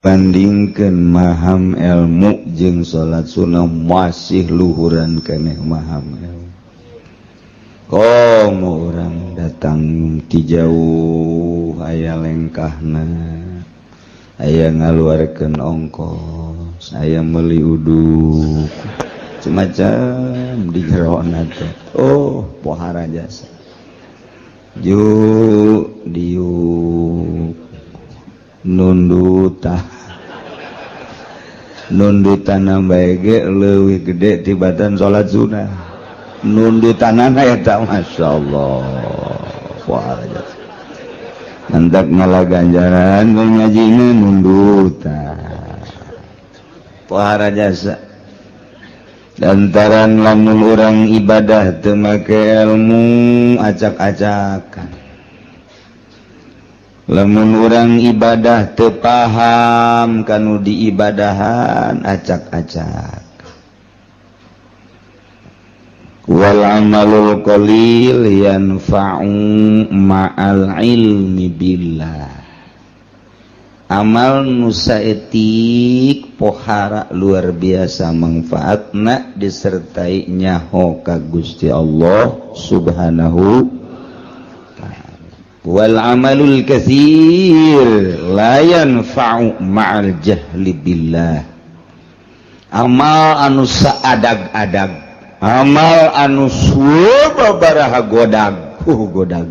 Bandingkeun maham ilmu jeung salat sunnah masih luhuran keneh maham ilmu. Komo urang datang ti jauh aya lengkahna, aya ngaluarkeun ongkos, aya meuli uduk, macam di jerona teh. Oh, pohara jasa. Ju diuk nundutah. Nundutan bae ge leuwih gede tibatan salat sunah. Nundutanana eta masyaallah. Pohara jasa. Mentak ngalah ganjaran ngajina nundutan. Pohara jasa. Lantaran lamun urang ibadah teu make ilmu acak-acakan. Lamun urang ibadah teu paham kanu diibadahan acak-acak. Wal amalul qalil yanfa'u ma'al ilmi billah. Amal nu saeutik pohara luar biasa manfaatna disertai nyaho ka Gusti Allah Subhanahu ta'ala. Wal amalul katsir la yanfa'u ma'al jahli billah. Amal anu saadag-adag, amal anu sababaraha godag, godag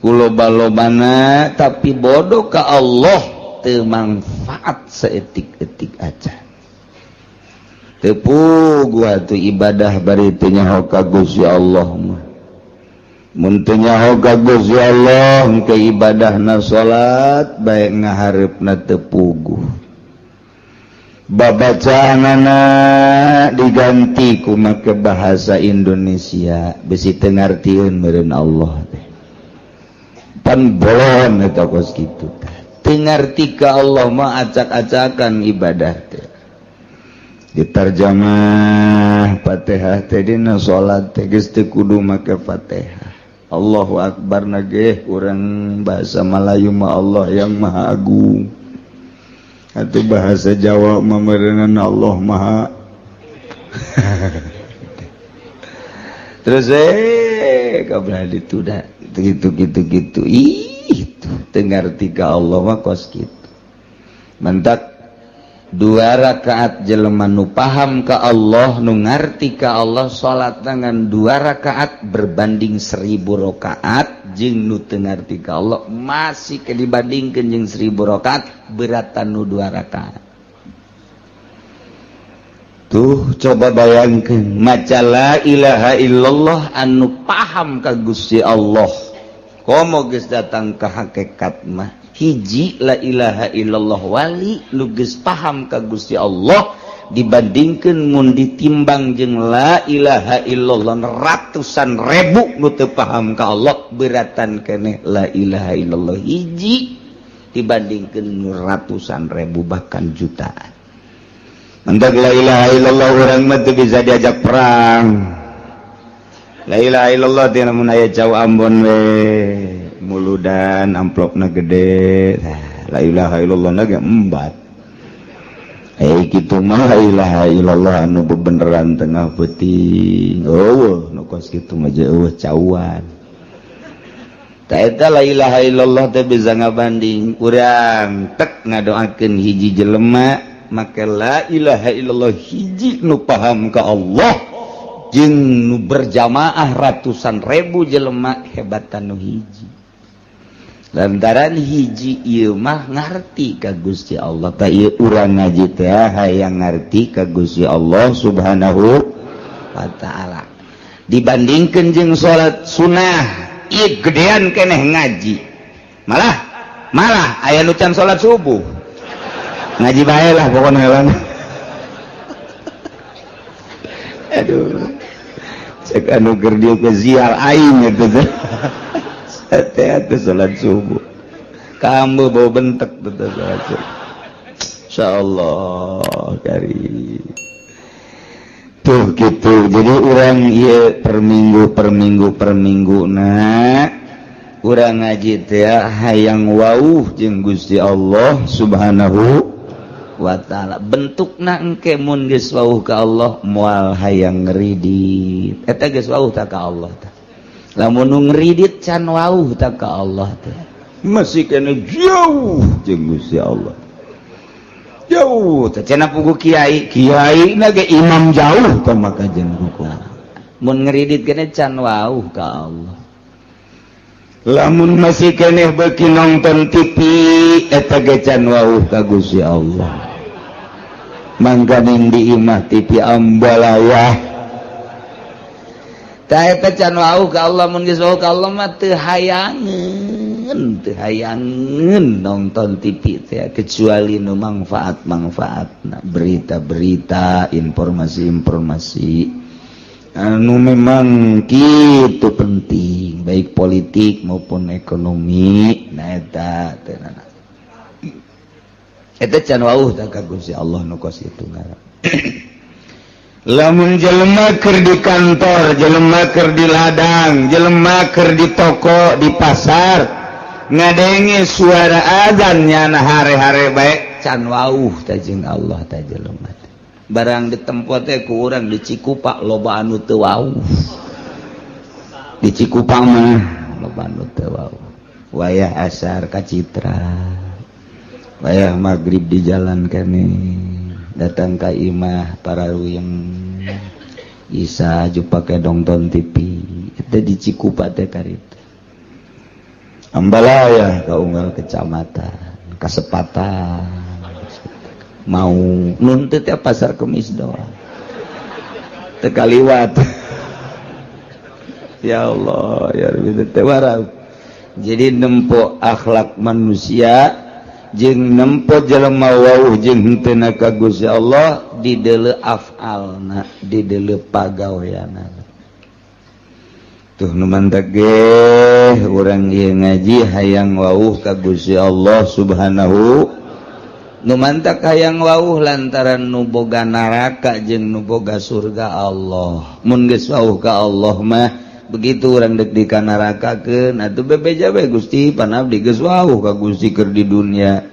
kuloba-lobana tapi bodoh ka Allah teu manfaat saeutik-eutik aja. Teu puguh atuh ibadah bari teu nyaho ka Gusti Allah mah. Mun teu nyaho ka Gusti Allah ke ibadahna salat bae ngahareupna teu puguh. Babacaanana diganti ku make bahasa Indonesia besi teu ngartieun meureun Allah teh. Pan bolon eta kos kitu teh. Teu ngarti ka Allah mah acak-acakan ibadah teh. Diterjemah Fatihah teh dina salat teh geus teu kudu make Fatihah. Allahu akbar na ge urang bahasa Melayu mah Allah yang Maha Agung. Atau bahasa Jawa mah meureunna Allah Maha. Terus kabeh dituda gitu gitu gitu. Ih, teu ngarti ka Allah mah kos kitu. Mentak dua rakaat jelema nu paham ka Allah, nu ngarti ka Allah, salat dengan dua rakaat berbanding 1000 rakaat jeung nu teu ngarti ka Allah masih ke dibandingkeun jeung 1000 rakaat beratan nu dua rakaat. Tuh coba bayangkeun maca la ilaha illallah anu paham ka Gusti Allah. Komo geus datang ka hakikat mah hiji la ilaha illallah wali nu geus paham ka Gusti Allah dibandingkeun mun ditimbang jeung la ilaha illallah ratusan ribu nu teu paham ka Allah beratan keneh la ilaha illallah hiji dibandingkeun ratusan ribu bahkan jutaan. Mentak la ilaha illallah urang mah teu bisa diajak perang. La ilaha illallah teh lamun aya cau Ambon we muludan amplopna gede. La ilaha illallah na ge embat. Kitu mah la ilaha illallah anu bebeneran tengah peuting. Eueuh nu kos kitu mah eueuh cauan. Ta eta la ilaha illallah teh bisa ngabanding urang tek ngadoakeun hiji jelema maka la ilaha illallah hiji nu paham ka Allah jeung nu berjamaah ratusan ribu jelema hebatan nu hiji. Lantaran hiji ieu mah ngarti ka Gusti Allah. Ta ieu urang ngaji teh hayang ngarti ka Gusti Allah Subhanahu wa taala. Dibandingkeun jeung salat sunah, ieu gedean keneh ngaji. Malah malah aya nu can salat subuh. Ngaji bae lah pokona heula. Aduh. Cek anu keur dieu ke ziar aing eta teh. Teh atuh salat subuh. Kamu bau bentek teh salat subuh. Insyaallah kari. Tuh gitu. Jadi urang ieu per minggu per minggu per minggu na Urang ngaji teh hayang wauh jeung Gusti Allah Subhanahu wa ta'ala. Bentukna engke mun geus wauh ka Allah moal hayang ngridit. Eta geus wauh ta ka Allah tah. Lamun nu ngridit can wauh ta ka Allah teh. Masih kena jauh jeung Gusti Allah. Jauh teh cenah pugu kiai, kiai na ge imam jauh tah maka jeung hukum. Mun ngridit kene can wauh ka Allah. Lamun masih keneh beuki nonton TV eta ge can wauh ka Gusti Allah. Mangkaning di imah TV ambalaya. Tah eta can wauh ka Allah, mun geus wauh ka Allah mah teu hayangeun nonton TV teh kecuali nu manfaat-manfaatna, berita-berita, informasi-informasi anu memang kitu penting, baik politik maupun ekonomi. Nah eta teh eta can wauh tah ka Gusti Allah nu kos kitu ngaran. Lamun jelema keur di kantor, jelema keur di ladang, jelema keur di toko, di pasar, ngadenge suara azan nyana hare-hare bae can wauh tah jeung Allah tah jelema. Barang di tempat teh ku urang di Cikupa loba anu teu wauh. Di Cikupa mah loba anu teu wauh. Wayah asar ka Citra, wayah magrib di jalan kene, datang ka imah para ruyeng Isa ju pake nonton TV. Eta di Cikupa teh karita. Ambalaya ka unggal kecamatan, kasepatan. Mau nuntut ya pasar Kemis doang tekaliwat. Ya Allah ya Rabbi teh warau. Jadi nempo akhlak manusia jeung nempo jelema wauh jeung henteu ka Gusti Allah di deuleu afalna, di deuleu pagaweanna. Tuh nu mantak ge urang ieu ngaji hayang wauh ka Gusti Allah Subhanahu. Nu mantak hayang wauh lantaran nu boga neraka jeung nu boga surga Allah. Mun geus wauh ka Allah mah begitu urang deuk di ka nerakakeun atuh bebeja bae Gusti pan abdi geus wauh ka Gusti keur di dunia.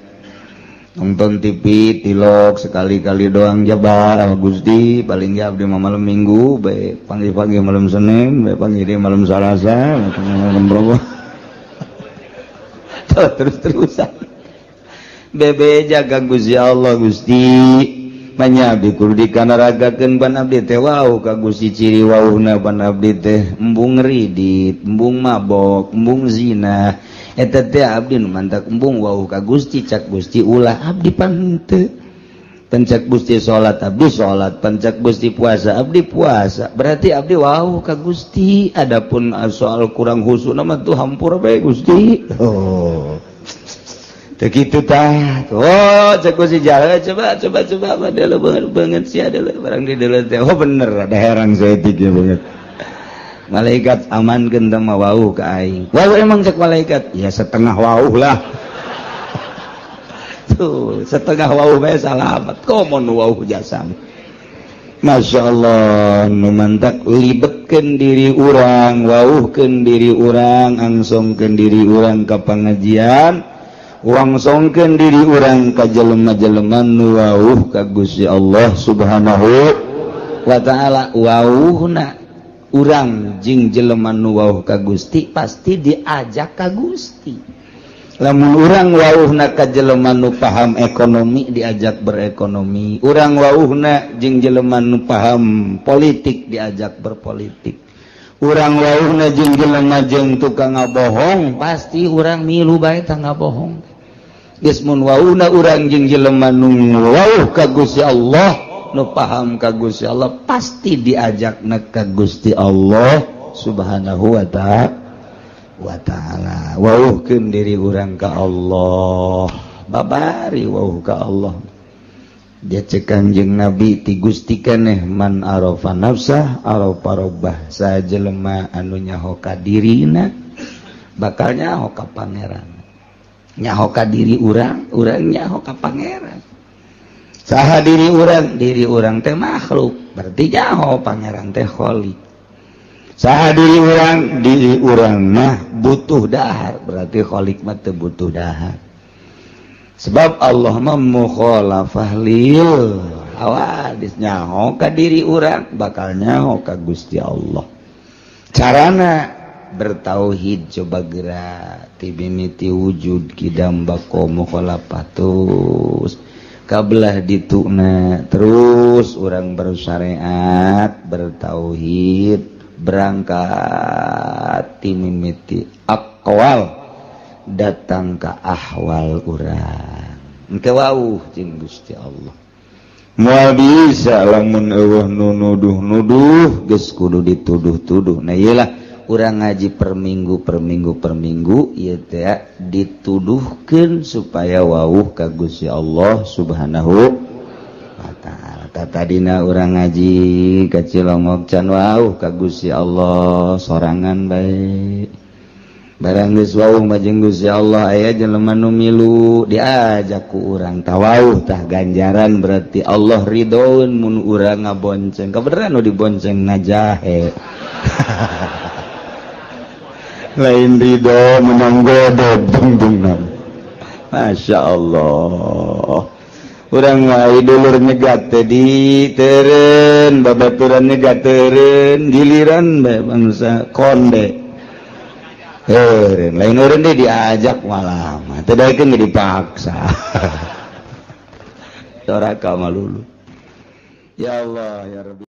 Nonton TV tilok sekali-kali doang jabar Gusti, paling ge abdi mah malam Minggu bae panggih-panggih malam Senin, bae panggih deui malam Salasa, malam Rebo. Terus-terusan bebeja ka Gusti Allah. Gusti manya abdi kudu dikanaragakeun pan abdi teh wauh ka Gusti, ciri wauhna pan abdi teh embung ngridit, embung mabok, embung zina. Eta teh abdi nu mantak embung wauh ka Gusti. Cak Gusti ulah abdi pan henteu. Pencak Gusti salat abdi salat, pencak Gusti puasa abdi puasa. Berarti abdi wauh ka Gusti. Adapun soal kurang khusuk mah tuh hampura bae Gusti. Oh. Begitu tah. Oh, cek si jahe coba coba coba ada banget banget sih ada barang di dalam teh. Oh bener ada herang saeutik ya banget. Malaikat amankeun teh mah wauh ka aing. Wauh emang cek malaikat? Ya setengah wauh lah. Tuh, setengah wauh bae salamat. Komo nu wauh jasa. Masya Allah, nu mantak libetkeun diri urang, wauhkeun diri urang, angsongkeun diri urang ka pangajian. Wangsongkeun diri urang ka jelema-jelema nu wauh ka Gusti Allah Subhanahu wa ta'ala. Wauhna urang jeung jelema nu wauh ka Gusti pasti diajak ka Gusti. Lamun urang wauhna ka jelema nu paham ekonomi diajak berekonomi, urang wauhna jeung jelema nu paham politik diajak berpolitik, urang wauhna jeung jelema jeung tukang ngabohong pasti urang milu bae tah ngabohong. Geus mun wauhna urang jeung jelema nu wauh ka Gusti Allah, nu paham ka Gusti Allah pasti diajakna ka Gusti Allah Subhanahu wa ta'ala. Wauhkeun diri urang ka Allah, babari wauh ka Allah. Dia cek Kanjeng Nabi ti Gusti keneh man arafa nafsah arafa rabbah. Sajelema anu nyaho ka dirina bakal nyaho ka pangeran. Nyaho ka diri urang, urang nyaho ka pangeran. Saha diri urang? Diri urang teh makhluk, berarti nyaho pangeran teh khalik. Saha diri urang? Diri urang mah butuh dahar, berarti khalik mah teu butuh dahar. Sebab Allah mah mukhalafah lil hawadis, nyaho ka diri urang bakal nyaho ka Gusti Allah. Carana bertauhid coba gerak ti mimiti wujud kidam bako mukhalafah terus kabelah dituna terus urang bersyariat bertauhid berangkat ti mimiti aqwal datang ka ahwal urang engke wauh jeung Gusti Allah. Moal bisa lamun eueuh nu nuduh-nuduh geus kudu dituduh-tuduh. Nah ieu lah urang ngaji per minggu per minggu per minggu ieu teh dituduhkeun supaya wauh ka Gusti Allah Subhanahu wa taala. Tadina urang ngaji ka Cilongok can wauh ka Gusti Allah sorangan bae. Barang geus wauh mah jeung Gusti Allah aya jelema nu milu diajak ku urang tawauh tah ganjaran berarti Allah ridhoeun mun urang ngabonceng. Kabeneran nu dibonceng ngajahe. Lain ridho menang godog dungdungan. Masya Allah. Urang wae dulur nyegat teh di teureun, babaturan nyegat teureun, giliran bae bangsa konde. Heureun, lain eureun deui diajak malah mah teu daekeun ge dipaksa. Doraka malulu. Ya Allah ya Rabbi.